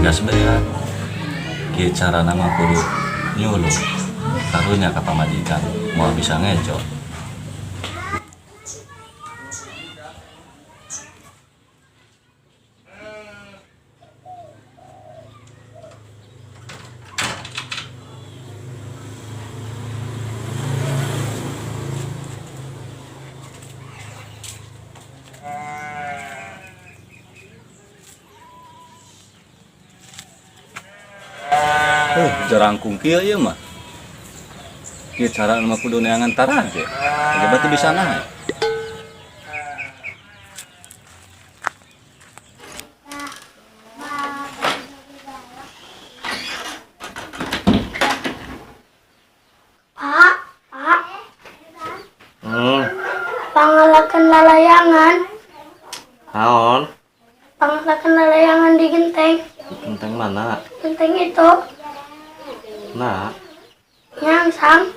Gas beak. Kieu carana mah kudu nyuluh. Karunya ka pamajikan moal bisa ngejo. Jarangkung kieu ieu mah. Kieu carana mah kudu neangan taraje. Aja berarti bisa naik. Pak, Pak. Pangalakan lalayangan. Naon? Pangalakan lalayangan di genteng. Genteng mana? Genteng itu. Nah, Nyangsang.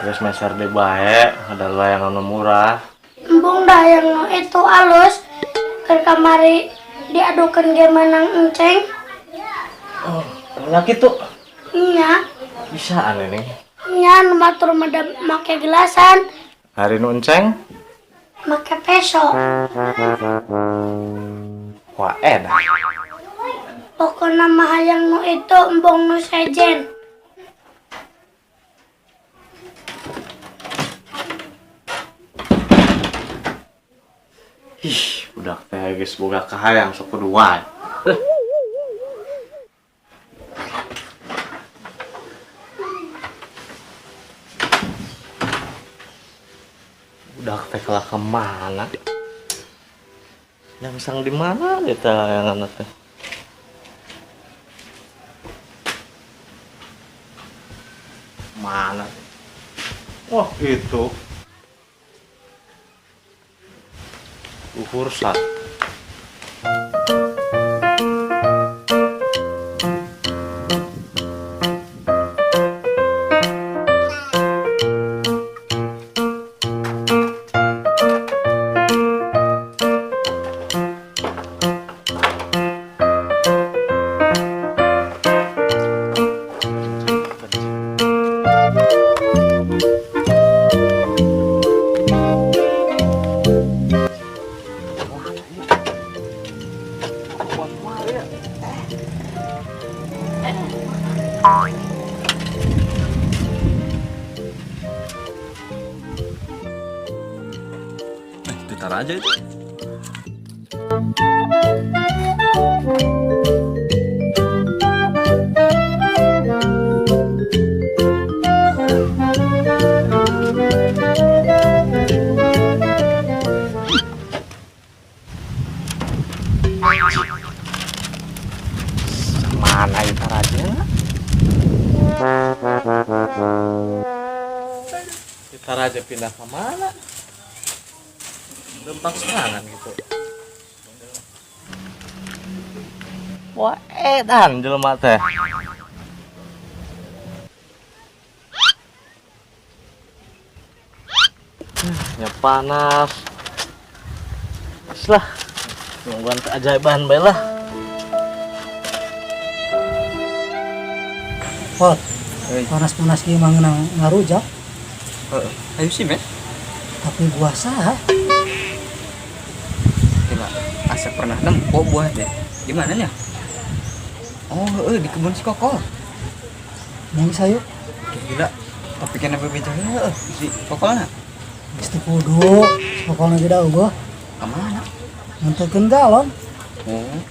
Geus meser deui bae, ada layangan nu murah. Embung dah yang itu alus. Keur kamari diadukeun ge menang enceng. Oh, enak itu. Nya. Bisa aneh nih. Nya nu batur mah da make gelasan. Hari nu enceng? Make peso. Wah, enak. Pokokna mah hayang nu itu embung nu sejen. Ih, budak teh geus boga kahayang sok kudu wae. Budak teh kalah ke mana? Nyangsang di mana dia teh layangan teh? Mana? Wah, itu. Uhur sat. Itu taraje itu. Mana itu taraje? Kita raja pindah ke mana? Lempang serangan gitu. Wah, edan jelema teh. Ya panas. Terus lah. Nungguan keajaiban bae lah. Pot. Euy. Panas-panas kieu mah ngeunang ngarujak. Heeh. Ayo sih, Mes. Tapi buah saha? Gila, asa pernah nempo buah teh. Di mana nya? Oh, heeh, di kebun si Kokol. Yang sayu. Gila, tapi kena bebeja heeh si Kokolna. Geus teu kudu, si Kokolna ge da eueuh. Ka mana? Nganterkeun galon. Oh.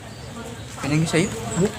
Kena geus ayo. Yuk.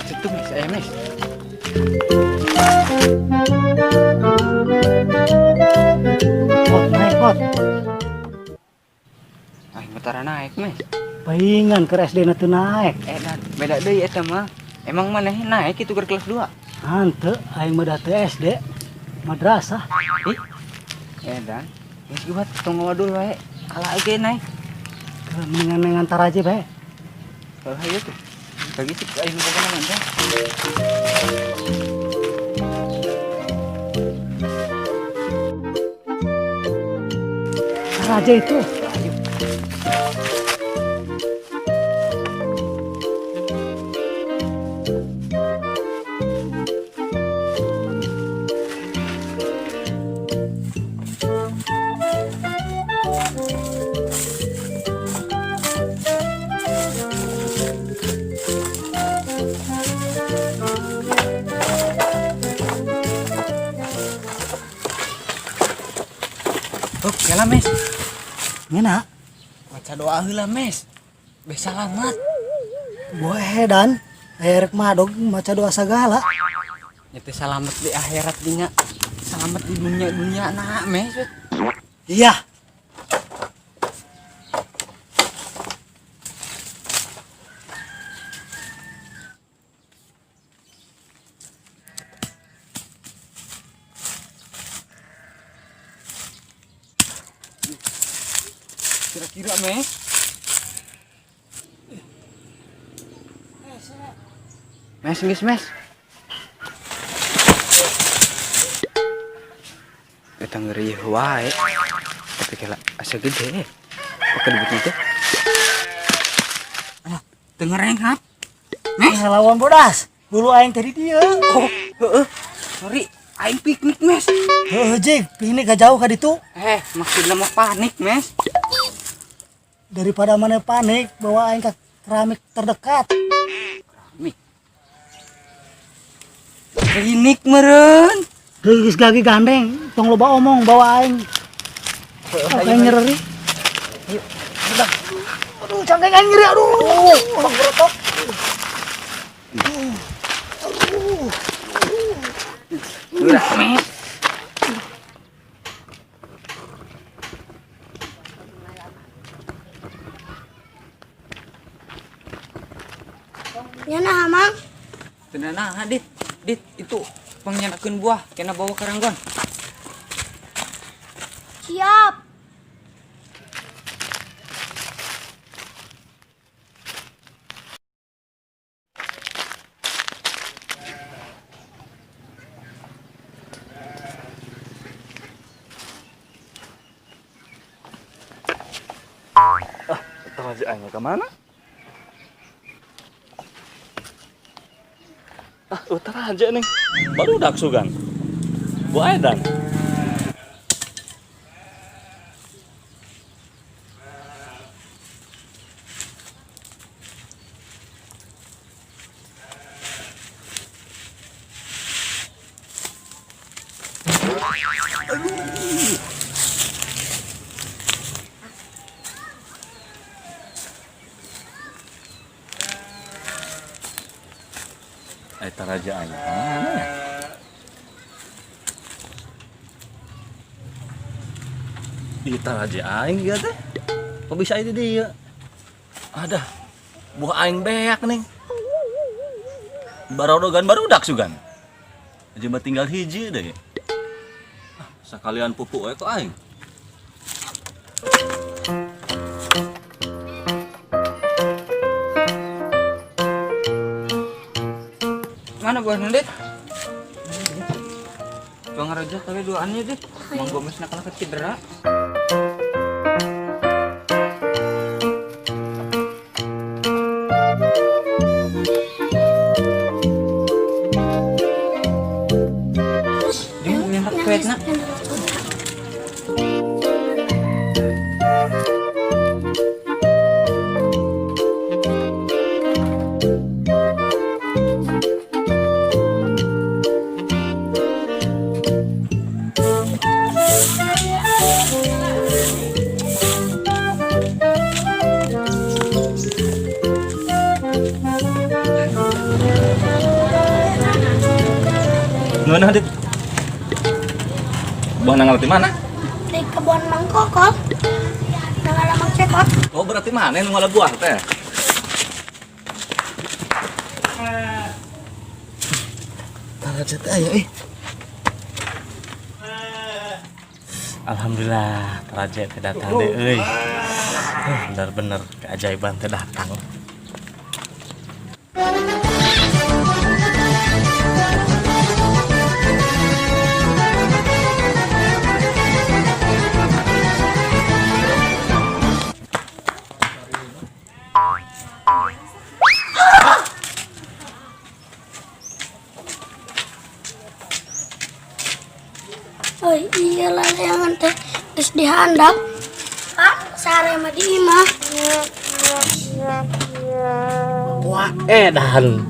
Situ Mes, aya Mes. Pot naik pot. Ah, matara naik, Mes. Paingan ke SD na teu naik. Eh, dan beda deui eta mah. Emang maneh naik itu ke kelas 2? Hanteu, aing mah da teu SD. Madrasah. Ih. Eh, dan geus buat tong ngawadul wae. Kalah ge naik. Mendingan ngantar aja bae. Heuh, hayu tuh. Bagi sih aing pokona mah teh. Raja itu. Ayo. Oke lah, Mes. Ngena. Maca doa heula, Mes. Beh salamat. Boleh dan rek madog maca doa sagala. Nya teh salamet di akhirat dinya. Salamet di dunia-dunia na, Mes. Iya. Kira-kira, Mes. Mes, geus, Mes. Eta ngeri wae. Tapi kela asa gede. Pakai debutnya teh. Alah, teu ngerenghap. Mes, lawan bodas. Bulu aing tadi dia. Oh, heeh. Sorry, aing piknik, Mes. Heeh, Jik, piknik gak jauh ka ditu. Eh, maksudna mah panik, Mes. Daripada mana panik, bawa aing ke keramik terdekat. Keramik. Klinik meureun. Geus gagi gandeng, tong loba omong bawa aing. Heeh, aing nyereri. Ayo, udah. Aduh, cangkeng aing nyeri, aduh. Bang berotok. Udah, Mes. Nya nah, Mang. Teu nah, Dit. Dit, itu pengyanakeun buah kena bawa ke Ranggon. Siap. Ah, teraja aing ke mana? Ah, utara aja nih. Baru dak sugan. Bu Aidan. Taraje aing mana ya? Ih, taraje aing ieu teh. Kok bisa itu dia? Ada buah aing beak nih. Barodogan barudak sugan. Aja mah tinggal hiji deh. Ah, sekalian pupuk we kok aing. Mana buah Dit? Bang Raja kali duaannya Dit. Mang Gomes nak kena cedera. Dia mau nyentak duitna. Ngeunah Dit. Buah nanggal di mana? Di kebun Mang Kokol. Nanggal Mang Cepot. Oh, berarti mana nu ngala buah teh? Taraje teh aya euy. Alhamdulillah taraje teh datang deh euy. Bener-bener keajaiban teh datang. Oh iya lah jangan teh geus dihandap. Pak, sare mah di imah. Wah, edan.